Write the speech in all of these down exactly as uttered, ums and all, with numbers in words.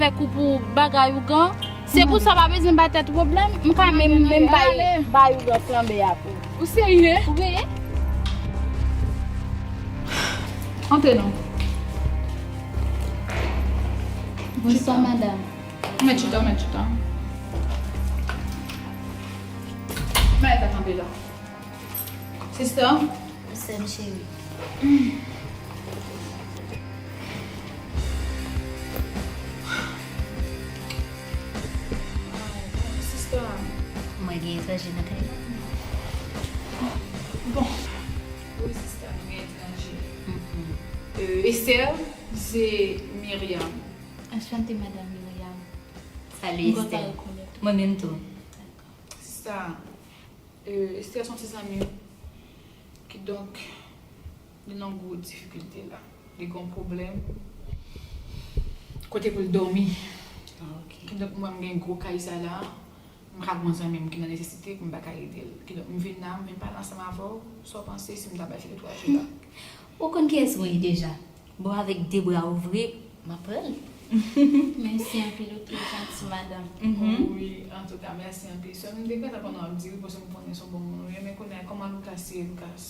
Fè kou pou bagay ougan. Se pou sa pa bezwen bay tèt ou pwoblèm. M ka menm, menm bay, bay ougan flanbe a pou. Ou serye? Wi. Antre non. Bonswa, madanm. Mèt chita, mèt chita. Mèt la kanpe la. Sister? Sè m cheri. Sister. Mwen gen etranje nan kay la. Bon. Wi, sister, nou gen etranje. Mhm. Euh, Esther, se Myriam. Anchante, madanm Myriam. Salut, Esther. Mwen menm tou. Sister, euh, Esther se yon ti zanmi m. Kidonk, li nan gwo difikilte la. Li gen yon pwoblèm kote pou l dòmi. Ah, ok. Kidonk, mwen, m gen gwo kay sa la. M ka gen yon zanmi m ki nan nesesite, m pa ka ede l. Kidonk, m vin la, m vin pale ansanm avè w. Sa w panse si m ta bay se de twa jou la? Ou konn kiyès mwen ye deja. Bon, avèk de bra ouvri, m ap pran l. Mèsi anpil, ou trè janti, madanm. Mhm. Wi, antouka, mèsi anpil. Sè m, m te gentan konn w ap di wi, paske m konnen se yon bon moun ou ye, men kounye a, kòman Lucas ye, Lucas?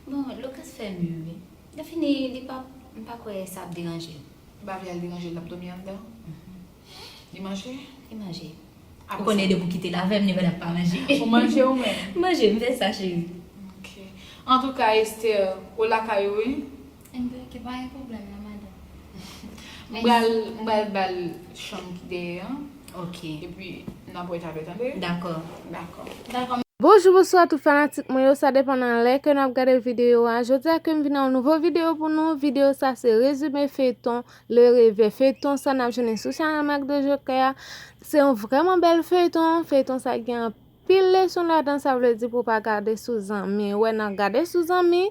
Bon, Lucas fè mi, wi. Lè fini, li pa, m pa kwè sa ap deranje l. M pa vle al deranje l, l ap dòmi anndan. Mhm. Li manje? Li manje. Ou konnen depi w kite l avè m, li pa t ap pa manje. Ou manje ou menm? M manje, m fè sa, cheri. Ok. Antouka, Esther, ou lakay ou, wi? Enben, ok, pa gen pwoblèm non, madanm. M pral, m pral ba l chanm ki dèyè an. Ok. Epi, n ap wè talè, tande? Dakò. Dakò. Dakò. Bonjou, bonswa tout fanatik mwen yo, sa depann nan lè ke n ap gade videyo a. Jodi a ke m vin ak yon nouvo videyo pou nou. Videyo sa se rezime feyton Le Réveil. Feyton sa n ap jwenn sou chanèl Marc de Joker a. Se yon vrèman bèl feyton. Feyton sa gen anpil leson ladan, sa vle di pou w pa gade sou zanmi. Wè, nan gade sou zanmi,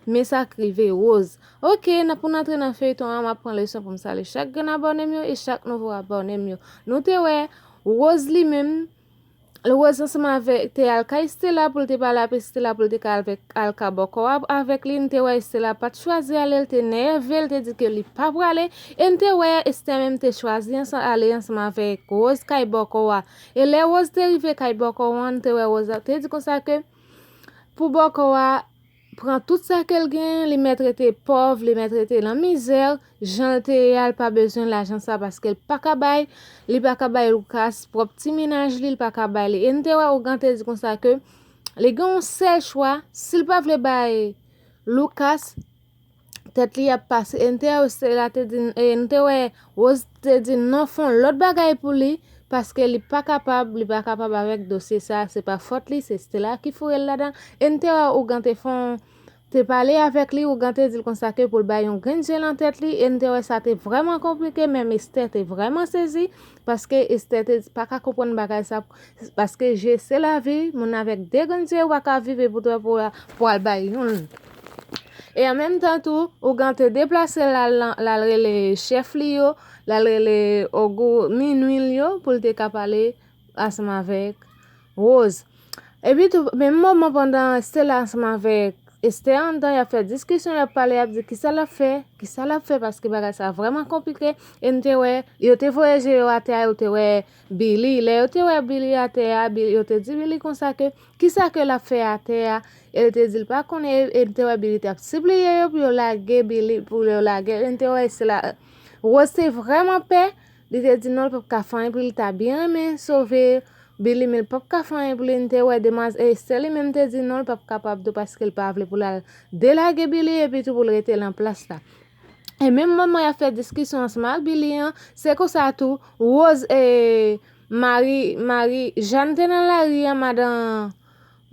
men sa k rive Rose. Ok, nan, pou n antre nan feyton an, m ap pran leson pou m salye chak grenn abòne m yo e chak nouvo abòne m yo. Nou te wè Rose li menm, Rose ansanm avèk, te al kay Stella pou l te pale ak Stella pou l te ka al, al ka bòkò a avèk li. N te wè Stella pa t chwazi ale, l te nève, l te di ke li pa prale. E n te wè Esther menm te chwazi ansanm, ale ansanm avèk Rose kay bòkò a. E lè Rose te rive kay bòkò a, n te wè Rose te di konsa ke pou bòkò a, pran tout sa ke l genyen, li mèt rete pòv, li mèt rete nan mizè, jan l te ye a, l pa bezwen lajan sa paske l pa ka bay, li pa ka bay Lucas pwòp ti mennaj li, l pa ka bay li. E n te wè ougan te di konsa ke li gen yon sèl chwa, si l pa vle bay Lucas, tèt li ap pase. E n te wè Stella te di, e n te wè Rose te di non fè yon lòt bagay pou li, paske li pa kapab, li pa kapab avèk dosye sa, se pa fòt li, se Stella ki foure l ladan. E n te wè ougan te fè yon, te pale avèk li, ougan te di l konsa ke pou l bay yon grenn je nan tèt li, e n te wè sa te vrèman konplike, menm Esther te vrèman sezi, paske Esther te pa ka konprann bagay sa, paske je se lavi, moun avèk de grenn je ou pa ka viv epi w pou, pou al bay youn. E an menm tan tou, ougan te deplase l al, l al rele chèf li yo, l al rele ogou minwi l yo pou l te ka pale ansanm avèk Rose. Epi tou, menm moman pandan Stella ansanm avèk Esther anndan, y ap fè diskisyon, y ap pale, y ap di kisa l ap fè, kisa l ap fè, paske bagay sa vrèman konplike. E n te wè, yo te voye je yo atè a, yo te wè Billy. Lè yo te wè Billy atè a, Billy, yo te di Billy konsa ke, kisa ke l ap fè atè a? E l te di l pa konnen, e n te wè Billy t ap sipliye yo pou yo lage Billy, pou yo lage. E n te wè Stella, Rose te vrèman pè, li te di non, l p ap ka fè anyen pou li, li ta byen renmen sove Billy, men l p ap ka fè anyen pou li. N te wè demwazèl Esther li menm te di non, l p ap kapab tou paske l pa vle pou l al delage Billy epi tou pou l rete nan plas la. E menm moman y ap fè diskisyon ansanm ak Billy an, se konsa tou, Rose e mari, mari Jeanne te nan lari an, madan,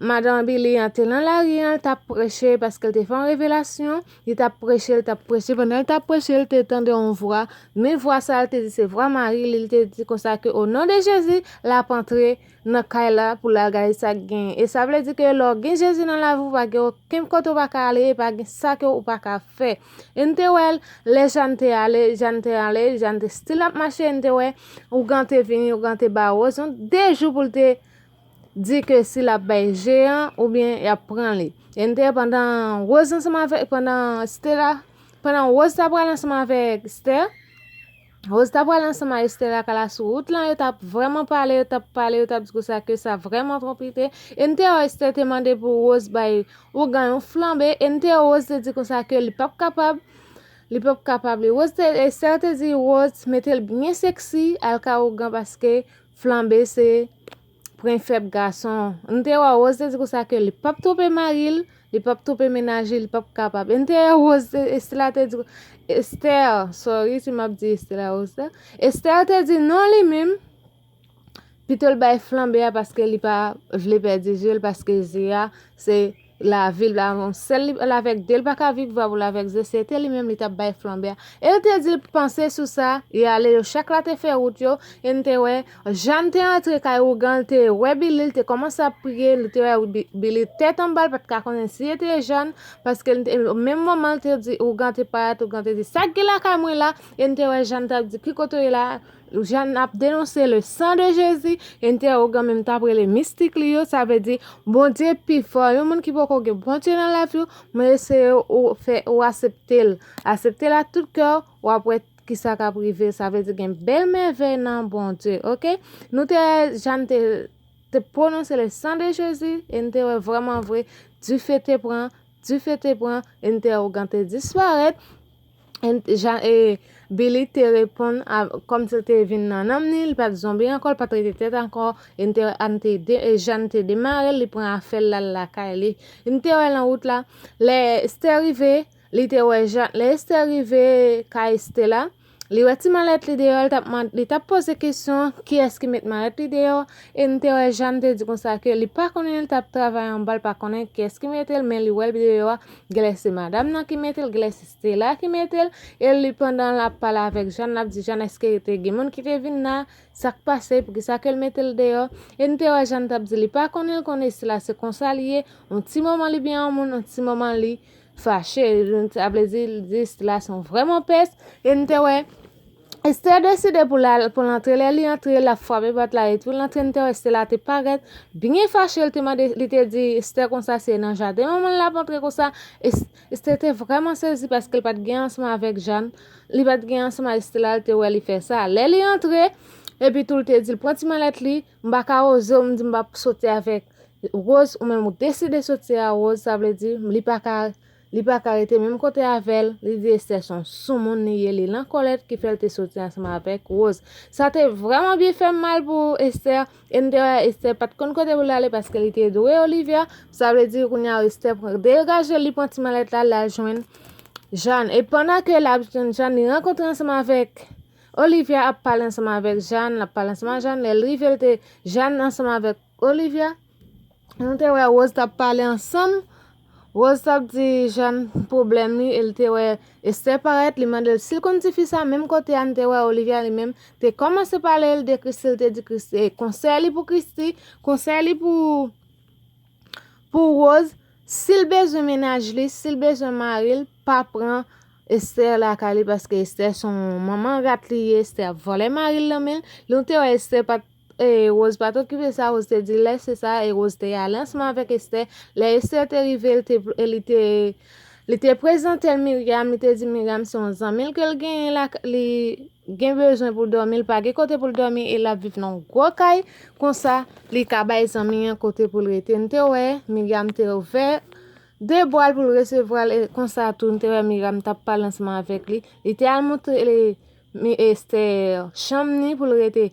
madan Billy an te nan lari an, l t ap preche paske l te fè yon revelasyon, li t ap preche, l t ap preche, pandan l t ap preche, l te tande yon vwa, men vwa sa a, l te di se vwa mari li, li te di konsa ke o non de Jezi, l ap antre nan kay la pou l al gade sa k genyen. E sa vle di ke lè w gen Jezi nan lavi w, pa gen okenn kote w pa ka ale, e pa gen sa ke w pa ka fè. E n te wè l, lè Jeanne te ale, Jeanne te ale, Jeanne te still ap mache, e n te wè ougan te vini, ougan te ba Rose yon de jou pou l te di ke si l ap bay je an oubyen y ap pran li. E n te wè pandan Rose ansanm avèk, pandan Stella, pandan Rose t ap pral ansanm avèk Esther, Rose ta pral ansanm ak Esther lakay la sou wout lan, yo t ap vrèman pale, yo t ap pale, yo t ap di konsa ke sa vrèman konplike. E n te wè Esther te mande pou Rose bay ougan yon flanbe, e n te wè Rose te di konsa ke li p ap kapab, li p ap kapab li. Rose te, Esther te di Rose mete l byen seksi, al kay ougan paske flanbe se pwen fèb gason. N te wè Rose te di konsa ke li p ap twonpe mari l, li p ap twonpe mennaj li, li p ap kapab. E n te wè Rose, Esther te di, Esther, sorry si m ap di Esther la Rose la. Esther te di non li menm, pito l bay flanbe a paske li pa vle pèdi je l, paske je a se lavi l, la yon sèl li, l avèk de, l pa ka viv, vwa pou l avèk je, se te li menm li t ap bay flanbe a. E l te di l panse sou sa, y ale, yo chak la te fè wout yo, e n te wè Jeanne te antre kay ougan, l te wè Billy, l te kòmanse ap priye, l te wè Bi- Billy tèt anba, l pa t ka konnen si e te Jeanne, paske l te, menm moman l te di, ougan te parèt, ougan te di, sa k gen lakay mwen la, e n te wè Jeanne t ap di, ki kote w ye la? Jeanne ap denonse le sang de Jésus, e n te wè ougan menm t ap rele mistik li yo, sa vle di, Bondye pi fò, yon moun ki poko gen Bondye nan lavi w, mwen eseye ou fè, ou aksepte l, aksepte l ak tout kè w, w ap wè kisa k ap rive, sa vle di gen bèl mèvèy nan Bondye, oke? Nou te, Jeanne te, te pwononse le sang de Jésus, e n te wè vrèman vre, dife te pran, dife te pran, e n te wè ougan te disparèt, e n te, Jean, e Billy te reponn a, kòmsi l te vin nan nanm ni, li pa t zonbi ankò, li pa t rete tèt ankò, e n te, Anne te de, e Jeanne te demare l, li pran afè l, l al lakay li. E n te wè l nan wout la, lè Esther rive, li te wè Jeanne, lè Esther rive kay Esther la, li wè ti malèt li deyò, li t ap mande, li t ap poze kesyon, kiyès ki met malèt li deyò, e n te wè Jeanne te di konsa ke li pa konnen, li t ap travay anba, li pa konnen kiyès ki mete l, men li wè l deyò a, genlè se madanm nan ki mete l, genlè se Stella ki mete l, e li pandan l ap pale avèk Jeanne, l ap di, Jeanne, èske te gen moun ki te vin la, sa k pase, poukisa ke l mete l deyò, e n te wè Jeanne t ap di, li pa konnen, l konnen Stella se konsa li ye, yon ti moman li byen yon moun, yon ti moman li fache, sa vle di, li di Stella se yon vrèman pès, e n te wè Esther deside pou l al, pou l antre, lè li antre, l ap frape pòt la, e tou l antre, n te wè Stella te parèt, byen fache, l te mande, li te di Esther konsa, se nan jaden manman l l ap antre konsa, Es- Esther te vrèman sezi paske l pa t gen ansanm avèk Jeanne, li pa t gen ansanm ak Stella, l te wè li fè sa. Lè li antre, epi tou l te di l pran ti malèt li, m pa ka oze w, m di m p ap soti avèk Rose, ou menm ou deside soti a Rose, sa vle di li pa ka, li pa ka rete menm kote avè l, li di Esther se yon soumoun li ye, li lan kòlèt ki fè l te soti ansanm avèk Rose. Sa te vrèman byen fè m mal pou Esther, e n te wè Esther pa t konn kote pou l ale paske li te dwe Olivia, sa vle di kounye a Esther pran, degaje l, li pran ti malèt la, l al jwenn Jeanne. E pandan ke l ap jwenn Jeanne, li rankontre ansanm avèk Olivia ap pale ansanm avèk Jeanne, l ap pale ansanm ak Jeanne, lè l rive l te Jeanne ansanm avèk Olivia, nou te wè Rose t ap pale ansanm. Rose t ap di Jeanne pwoblèm li, e l te wè Esther parèt, li mande l si l konn tifi sa, menm kote a n te wè Olivia li menm te kòmanse pale l de Christie, l te di Christie, e konsèy li pou Christie, konsèy li pou, pou Rose, si l bezwen mennaj li, si l bezwen mari l, pa pran Esther lakay li, paske Esther se yon manman rat li ye, Esther ap vòlè mari l nan men l. Nou te wè Esther pa t, e, Rose pa t okipe sa, Rose te di lèse sa, e Rose te ale ansanm avèk Esther. Lè Esther te rive, l te, e, li te, li te prezante l Myriam, li te di Myriam se yon zanmi l ke l genyen la, li gen bezwen pou l dòmi, li pa gen kote pou l dòmi, e l ap viv nan yon gwo kay, konsa, li ka bay zanmi an kote pou l rete. N te wè Myriam te ouvè de bra l pou l resevwa l, e konsa tou, n te wè Myriam t ap pale ansanm avèk li. Li te al montre li, mi, Esther chanm ni pou l rete.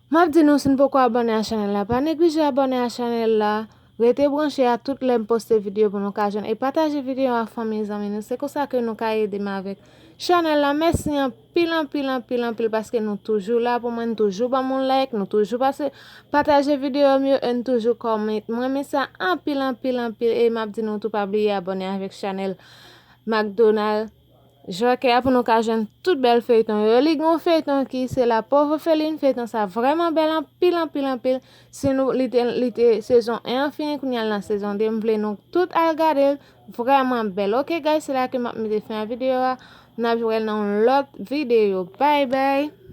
M ap di nou, si n poko abòne a chanèl la, pa neglije abòne a chanèl la. Rete branche a tout lè m poste videyo pou nou ka jwenn. E pataje videyo a fanmi zanmi nou. Se konsa ke nou ka ede m avèk chanèl la. Mèsi anpil, anpil, anpil, anpil paske nou toujou la pou mwen. Nou toujou ban m yon like. Nou toujou pase pataje videyo m yo. E n toujou kòmante. Mwen renmen sa anpil, anpil, anpil. E m ap di nou tou pa bliye abòne avèk chanèl McDonald Joker pou nou ka jwenn tout bèl feyton yo. Li gen yon feyton ki se La Pauvre Orpheline, feyton sa vrèman bèl anpil, anpil, anpil. Si nou, li te, li te, sezon en an fini, kounye a l nan sezon de, m vle nou tout al gade l, vrèman bèl. Oke, guys, se la ke m ap mete fen a videyo a. N ap jwenn nan yon lòt videyo. Bye, bye.